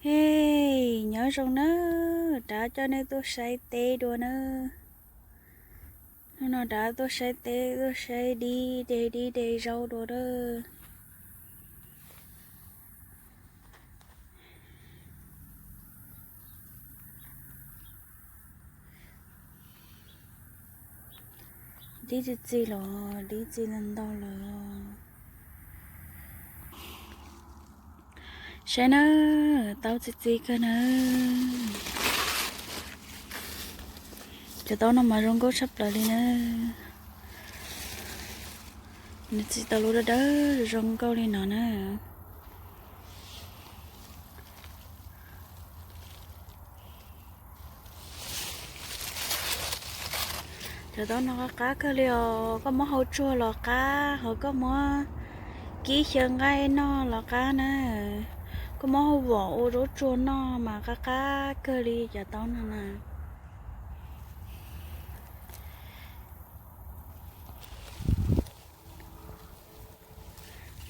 Hey, nyob zoo nawb, rov coj nej tuaj saib teb dua nawb. Hnub no rov tuaj saib teb, tuaj saib dib de, dib de zaub dua nawb. Dib txi txiv los, dib txi ntau ntau lawm. Saib na, taub txi txiv kawg na. Cov taub no mas zoo nkauj tshaj plaws li na. Nws txi tau lub dawb dawb zoo nkauj li no na. Cov taub no qab qab kawg li os, koj muab hau tsuag los qab, ho koj muab kib xyaw nqaij noj los qab na. Koj muab hau vom ua zaub tsuag noj mas qab qab kawg li cov taub no na.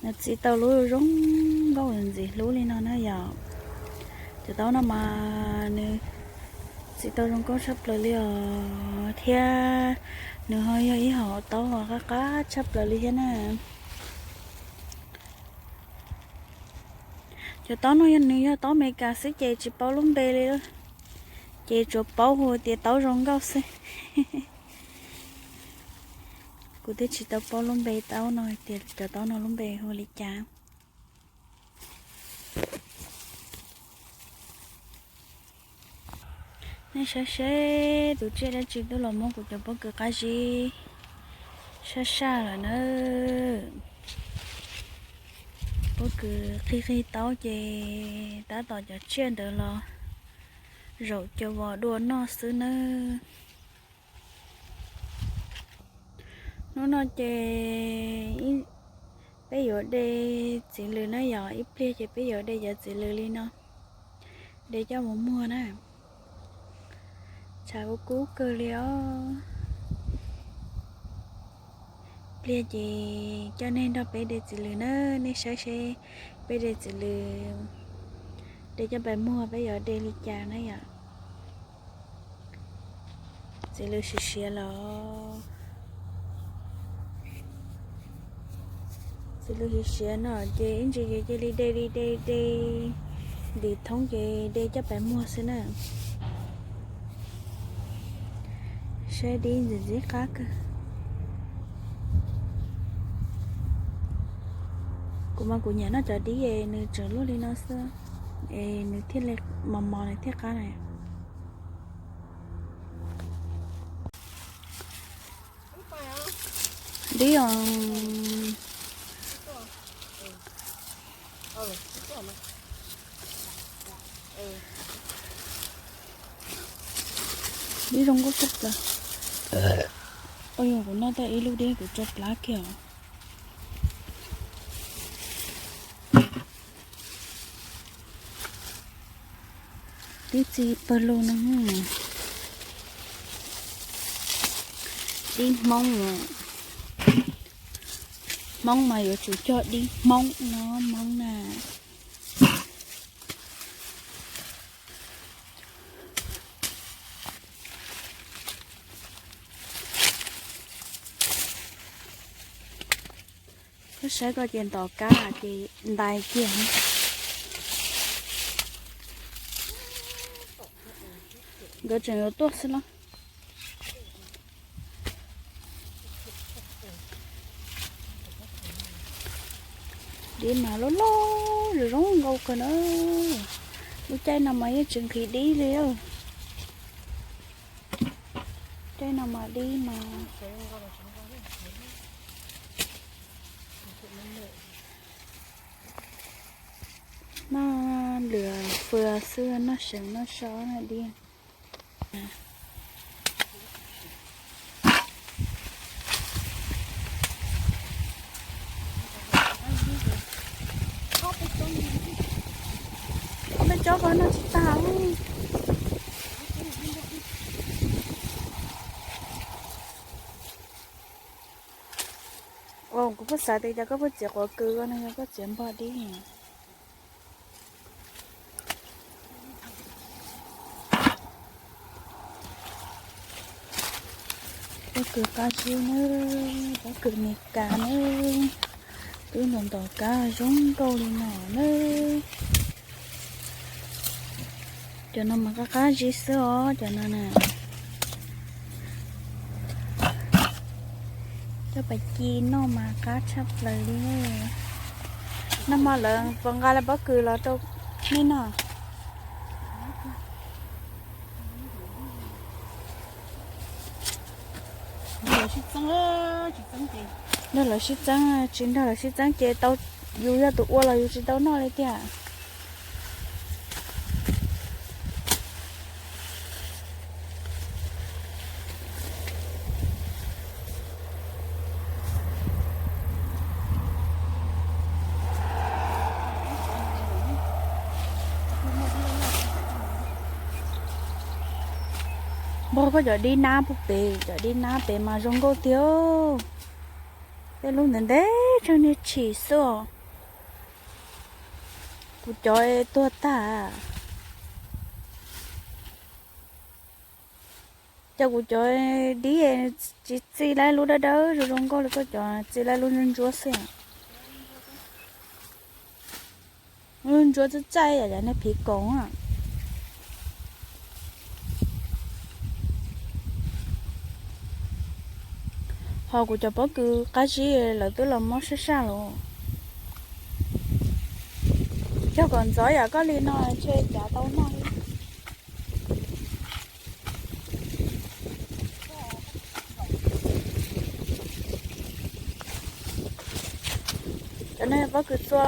Nws txi tau lub zoo nkauj ntxim hlub li no na yom. Cov taub no mas nws txi tau zoo nkauj tshaj plaws li os, thiab nws ho yog ib hom taub qab qab tshaj plaws li thiab na. Cov taub no nws yog taub Amelikas xwb ces tsis paub lub npe li, ces tsuas paub hu tias taub zoo nkauj xwb. Kuv twb tsis tau paub lub npe taub no tias cov taub no lub npe hu li cas. Nej saib seb tus tsiaj dab tsi twb los muab kuv cov pob kws qab zib sab saj lawm na. Pob kws qig qig taub ces tab tom cov tsiaj ntawd los zaum cav vos dua noj xwb nawb. Hnub no ces peb yuav de txiv lws na yom, ib pliag ces peb yuav de cov txiv lws li no, de coj mus muag na. Tshav kub kub kawg li os. Pliag ces coj nej nrog peb de txiv lws na, nej saib seb peb de txiv lws de coj pais muag peb yuav de li cas na yom. Txiv lws siav siav los, txiv lws siav siav no ces ib ntsis ces cia li de li de de ntim thoob ces de coj pais muag xwb na. Saib dib ntxim ntxim qab kawg. Kuv mas kuv nyiam noj cov dib es nws tseem luaj li no xwb, es nws thiaj li mos mos nws thiaj qab na. Dib os. Dib zoo nkauj tshaj plaws. Ua yog kuv noj tau ib lub dib kuv tso plab kiag os. Dib txi pawg lug no. Dib Hmoob, Hmoob mas yuav tsum cog dib Hmoob no, Hmoob na. Koj saib koj ces ntom kab ces ntais kiag. Nkawd tseem yuav tuaj xwb los. Dib mas loj loj zoo zoo nkauj kawg na. Lub caij no mas yeej tsis nqhis dib li. Caij no mas dib mas noj lwm fwj xwb, noj seev noj so na dib. Peb cob ko noj tsis tag. Kuv kuj xav tias cov koj puag txiav quav kws ko no yog koj txiav npog dib. Pob kws qab zib na, pob kws Meskas na, twb ntom ntom kab zoo nkauj li no na. Cov no mas qab qab zib xwb os, cov no na. Coj pais ci noj mas qab tshaj plaws li. Nag hmo lawv puas nqa lawv pob kws los rau nej noj? Nrog lawv sib txeeb, tsis nrog lawv sib txeeb ces tau, yus yog tus ua los yus tsis tau noj li tiag. Npog koj cov dib nab puag pem, cov dib nab pem mas zoo nkauj tiag. Tej lub ntev ntev tsawg niag tshim xwb os. Kuv cov tuag tag. Cas kuv cov dib tsis txij laib lub dawb dawb zoo zoo nkauj li, koj cov txij laib lub ntsuab ntsuab xwb. Lub ntsuab txaij txaij yam cov niag phiv koom. Ho kuv cov pob kws qab zib lawv twb los mob sab saj lawm. Yog kom ntxov yam koj li no ntshe cav tau noj li. Cov no pob kws txua.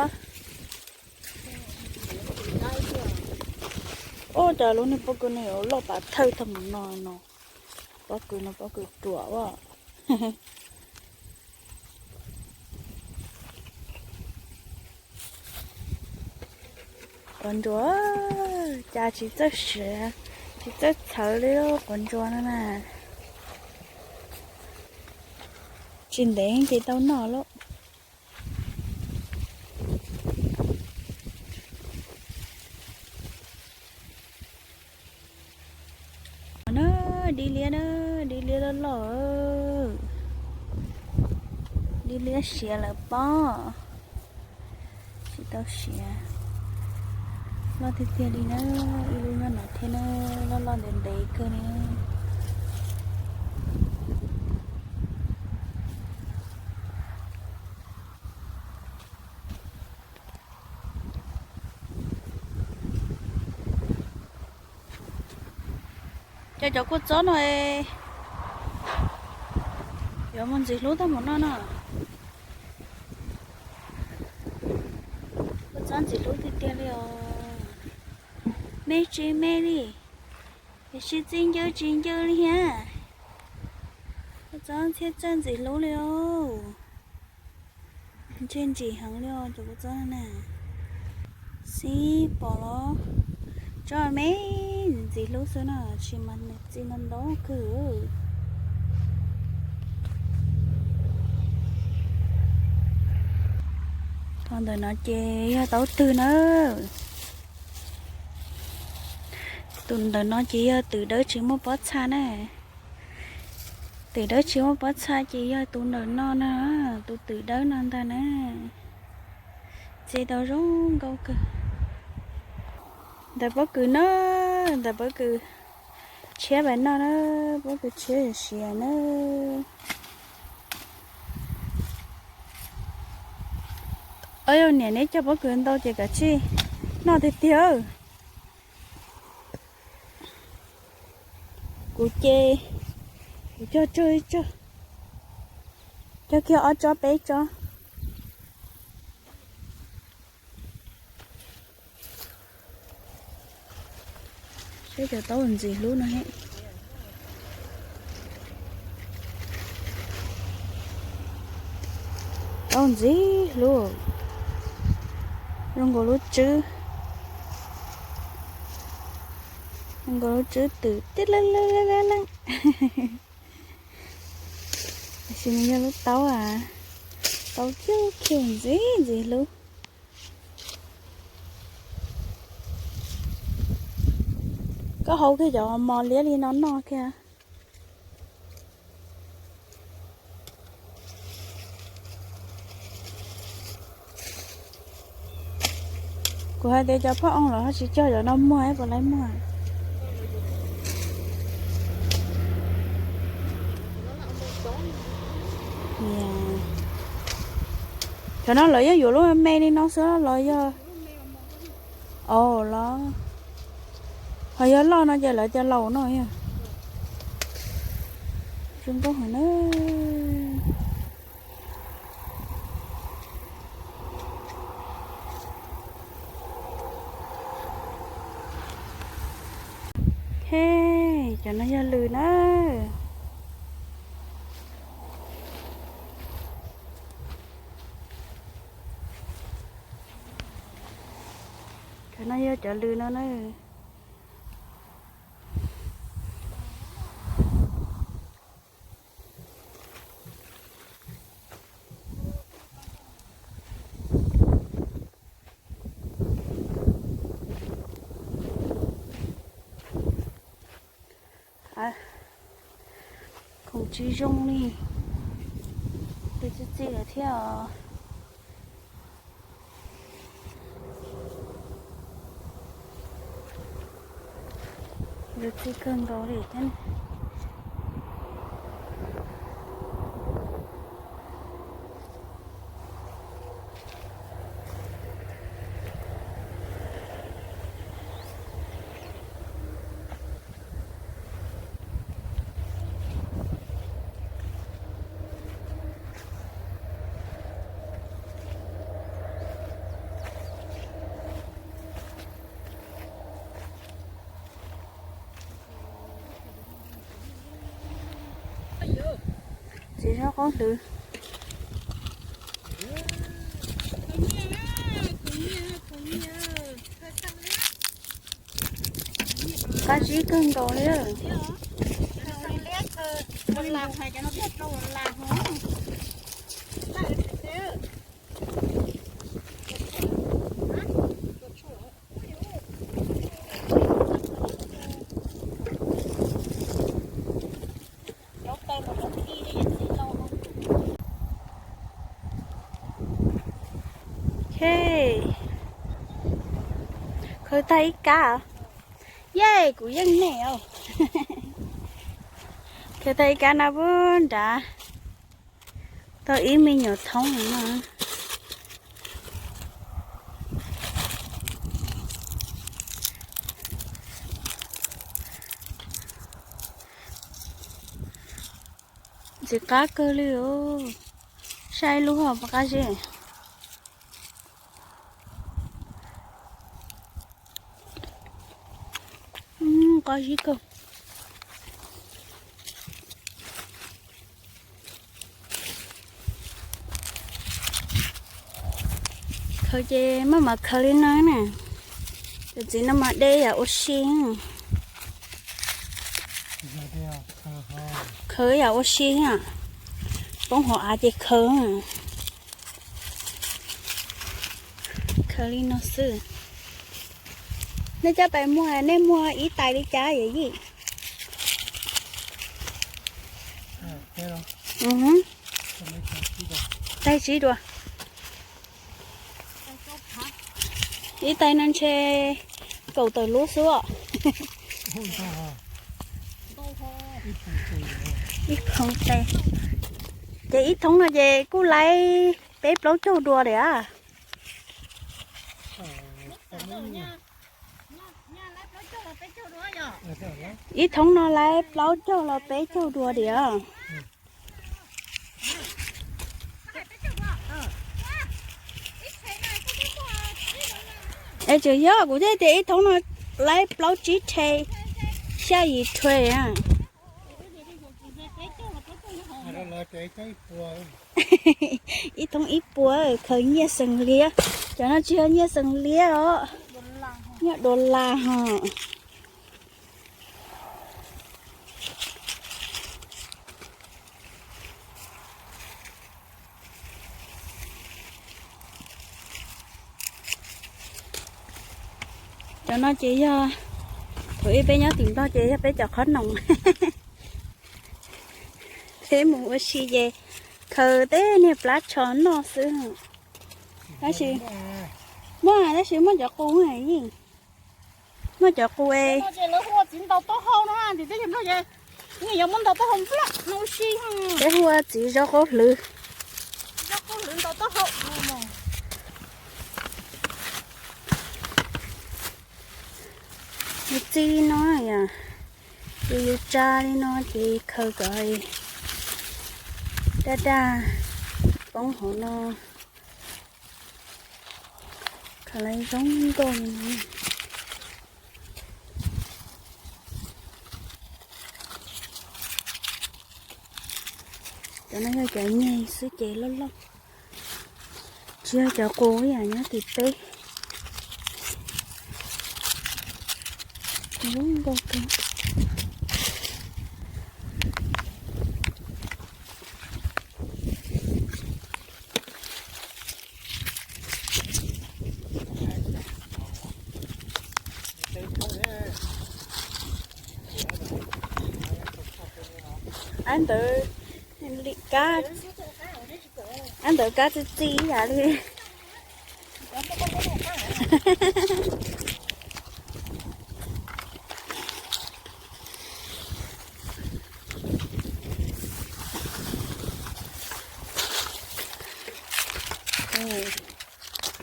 Ub, cas lub niag pob kws no yuav loj pas thawj tag mus no no. Pob kws no pob kws ruam as. Quav ntsuas, cas tsis txawj siav, tsis txawj txhawv li quav ntsuas no na. Tsis ntev ces tau noj lawm. Na, dib liab na, dib liab loj loj, dib liab siav lawm pob, tsis tau siav. Loj tiag tiag li na, ib lub nyob no thiab na, loj loj ntev ntev kawg li. Cov, cov kua txob no, yuav mus ntxim hlub tag mus no no. Kua txob ntxim hlub tiag tiag li os. Me tsis me li, tiam sis txi ncw tsis ncw li thiab. Kua txob ntxhiab txawj ntxim hlub li os. Ntshe ntsim heev li os cov kua txob na. Xib pom los tsob me ntxim hlub xwb na, tsis mas nws txi ntau ntau kawg. Ho ntawm no ces yog taub twg na. Tus ntawm no ces yog twm dawb tsis muaj pob txha na. Twm dawb tsis muaj pob txha ces yog tus ntawm no na, tus twm dawb no ntag na. Txi tau zoo nkauj kawg. Ntawm pob kws no, ntawm pob kws tshiab pais noj na, pob kws tshiab siav na. Ov, yog niam neb cog pob kws ntau ces kav tsij noj tiag tiag. Kuv ces kuv cog tsawg ib tsawg, cog kiag ob tsob peb tsob. Saib cov taub ntxim hlub no he. Taub ntxim hlub, zoo nkaus lub tswb, zoo nkaus lub tswb twm tib leej leej. Tab sis nws yog lub taub, taub khiv khiv ntxim ntxim hlub. Koj hau kiag cov mos liab li no noj kiag. Tias cov phoj oo los ho tsis cog cov no muag, puas laib muag? Cov no lawv yeej yuav lub me me li no xwb los yog? Au los, ho yog loj no ces lawv tias laus no yog. Zoo nkauj heev na. Cov no yog lws na. Cov no yog cov lws no na. Khoom tsis zoo li, lws txi txiv lawm thiab os. Lws txi kawg nkaus li thiab. Txiv zaub qaub hlwv. Qab zib kawg nkaus li. Khaws tag ib kab. Yej, kuv yeej nem os. Khaws tag ib kab no puag nrad. Tau ib me nyuam thoob no. Ntxim qab kawg li os. Saib lub hauv puas qab zib. Qab zib kawg. Khaws ces maj mam khaws li no na. Cov txiv no mas de yam ua si. Khaws yam ua si, poob hauv av ces khaws. Khaws li no xwb. Nej coj pais muag, nej muag ib tais li cas yawm yij? Tais tsib dua. Ib tais no ntshe kaum tawm lub xwb os. Ib phoo tes. Ces ib thoob no ces kuj laib peb plaub caug dua li as. Ib thoob no laib plaub caug los peb caug dua li as. Es tseem yog kuv thiaj tias ib thoob no laib plaub tsib rhe, xya yim rhe. Ib thoob ib puas, khaws nyiaj xeem liab. Cov no tsis yog nyiaj xeem liab os, nyiaj dollar hos. Cov no ces yog, thaum ub peb nyob tim Nplog ces yog peb cov qhob noom. Peb mus ua si ces khaws tej niag plab tsho noj xwb. Tab sis Muaj tab sis muaj cov qus, muaj cov qus. Lawv hu ua txiv ntaus taub hau no, tim teb chaws Nplog ces yeej yuav muab ntaus taub hau nploj no ua si. Peb hu ua txiv zaub qaub hlwv. Zaub qaub hlwv ntaus taub hau. Yus txi li no yom, ces yus tsa li no ces khaws kom daj daj poob hauv no. Khaws los zoo nkauj li no. Cov no yog cov nyeg xwb ces loj loj, tsis yog cov qus ib yam nyob tim peb. Zoo nkauj kawg. Ab ntawd li kab, ab ntawd kab txi txi ib yam li.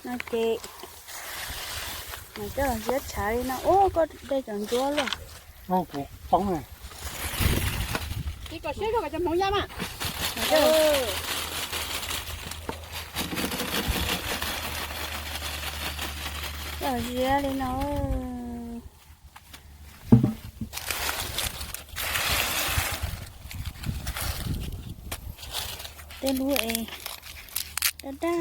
No ces mas coj los ziab tshav li no. Ub, koj de cov ntsuab los. Kuv poob. Kom siab zog kom cov hmoov ya mas. Coj los ziab li no. Tej lub es daj daj.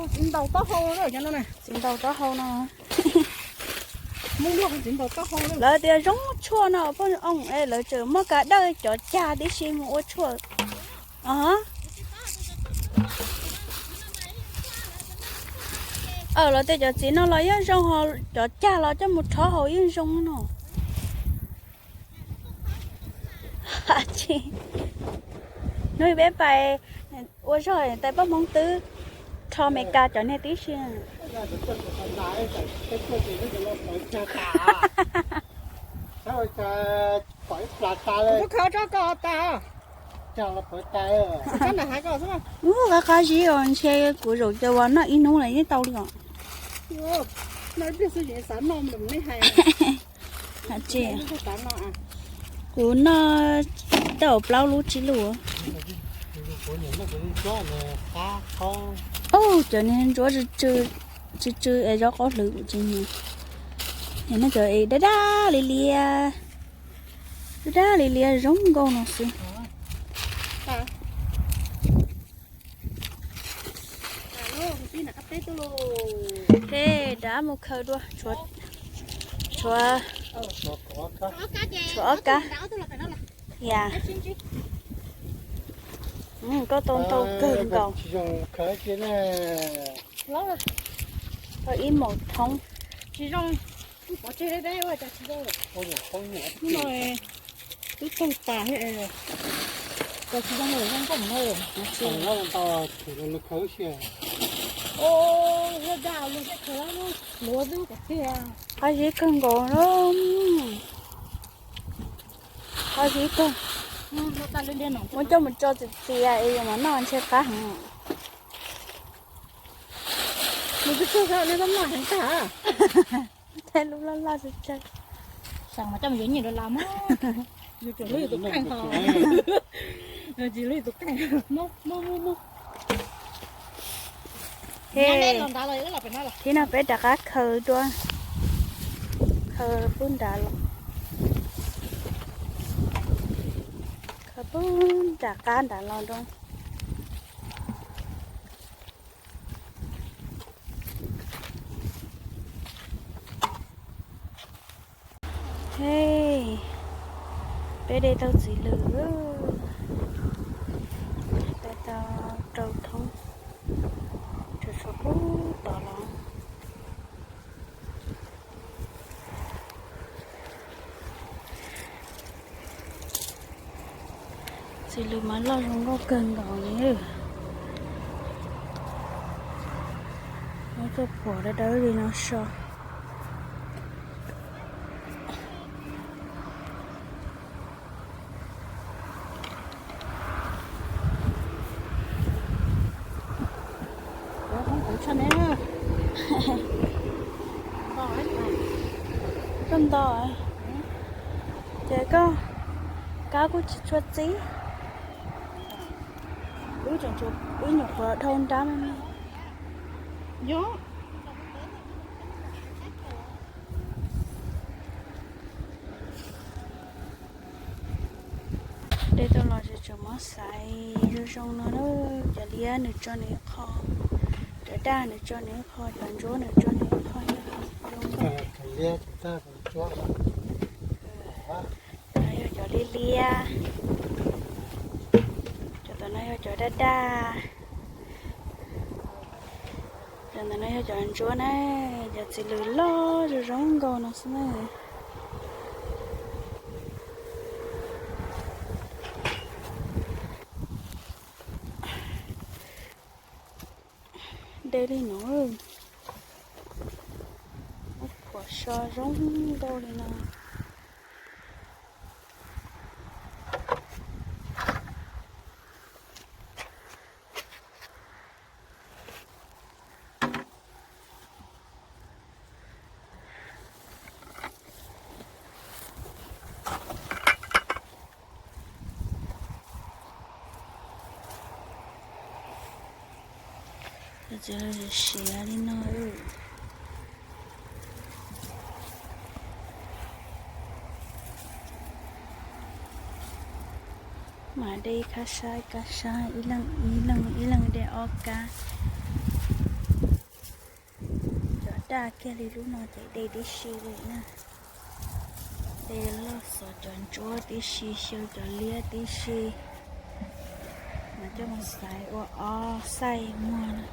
Txiv ntaus taub hau, txiv ntaus taub hau no. Lawv tias zoo tshuaj no poj oo es lawv tseem muab kav dawj cov cag tib si mus ua tshuaj. Aw, lawv tias cov txiv no los yeej zoo, ho cov cag los coj mus rhaub haus yeej zoo no. Hnub peb pais ua zog tais paj hmoov twb rho Meskas cov niag tib si. Ub, qab qab zib os, ntshe kuv zaum ces ua noj ib hnub lawm yeej tau li os. Kuv noj tau plaub lub tsib lub. Ub, cov niag ntsuab tsw tsw es zaub qaub hlwv kuv tsis nyiam. Noj cov es daj daj li liab, daj daj li liab zoo nkauj no xwb. Ces rov mus khaws dua, tshuav, tshuav ob kab. Yam, koj tau ntau kawg nkaus. Ib maum thoob. Tsis zoo, pov tseg deb deb ua cas tsis zoo. Twb tawg tas thiab. Cov tsis zoo lawm zoo nkauj no. Luag daj luag thiaj khaws luag dub kom tiag. Qab zib kawg nkaus na. Qab zib kawg. Muab coj mus tso txias txias es yuav mam noj ntshe qab heev. Nws twb tsuag zog nej txhob noj heev tag. Tej lub loj loj tsawg tsawg. Xyov mas coj mus yuav nyiaj rau las mog. Yus tsuas hlub yus tus kheej ho. Tsis hlub yus tus kheej. Mus mus mus mus. Thib no peb rov qab khaws dua, khaws pub nrad los, khaws pub nram qab nrad los dua. He, peb de tau txiv lws, de tau rau thoob. Txiv lws mas loj zoo nkauj kawg nkaus li. Muab tuaj phuam dawb dawb li no so. Koj nto, ces koj kab kuj tsis tshua txib. Wb nyuam qhuav dhau nrab me me. Dej tuaj los ces tseem muab xaiv zoo zoo no na. Cov liab nws tso nws ib qho, cov daj nws tso nws ib qho, cov ntsuab nws tso nws ib qho. Cov liab, cov daj, cov ntsuab. Cov no yog cov liab liab, cov tom no yog cov daj daj, cov ntawm no yog cov ntsuab na. Cov txiv lws loj zoo zoo nkauj no xwb na. Dej li no, muab phuam so zoo nkauj li no. Siav li no. Mas de ib kab sab ib kab sab, ib leeg ib leeg ib leeg de ob kab. Cov daj kiag li lub no ces de tib si li na. De loj xov cov ntsuab tib si, xyaw cov liab tib si, mas coj mus xaiv ua ob xaij muag na.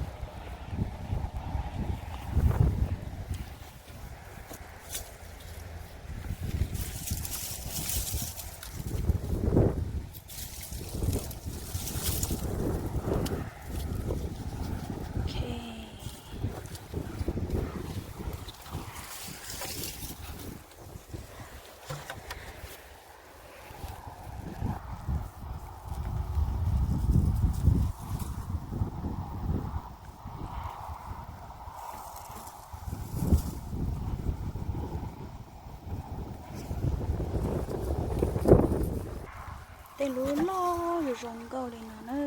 Tej lub loj zoo nkauj li no na.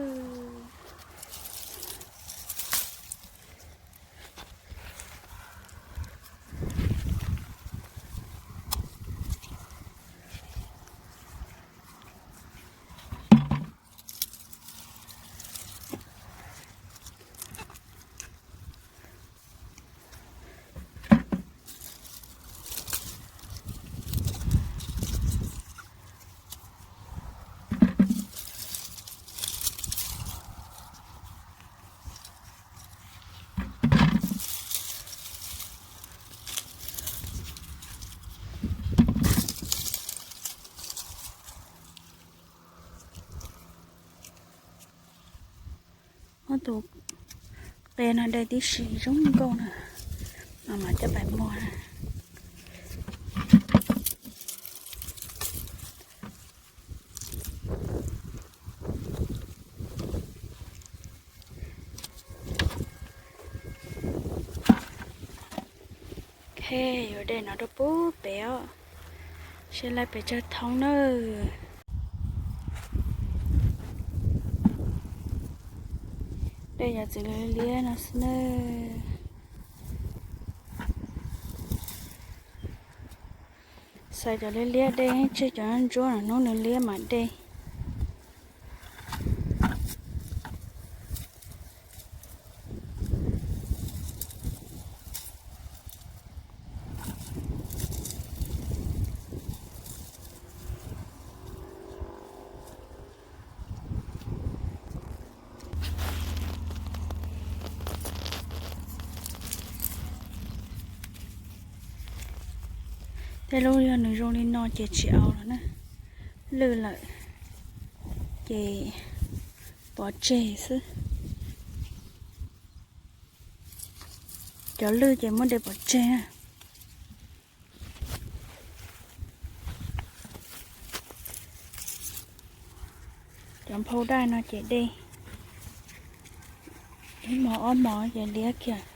Muab tus qe no de tib si zoo nkauj na, mas mam coj pais muag na. Ok, yuav de no rau pub pem os, seb lawv pes tsawg thoob nawb. De cov txiv lws liab no xwb nawb. Xaiv cov liab liab de, tseg cov ntsuab no hnub nws liab mam de. Tej lub yog nws zoo li no ces tsis au lawm na, lwj lawm. ces pov tseg xwb. Cov lwj ces muab de pov tseg. Cov nphau daj no ces de ib hmos ob hmos ces liab kiag.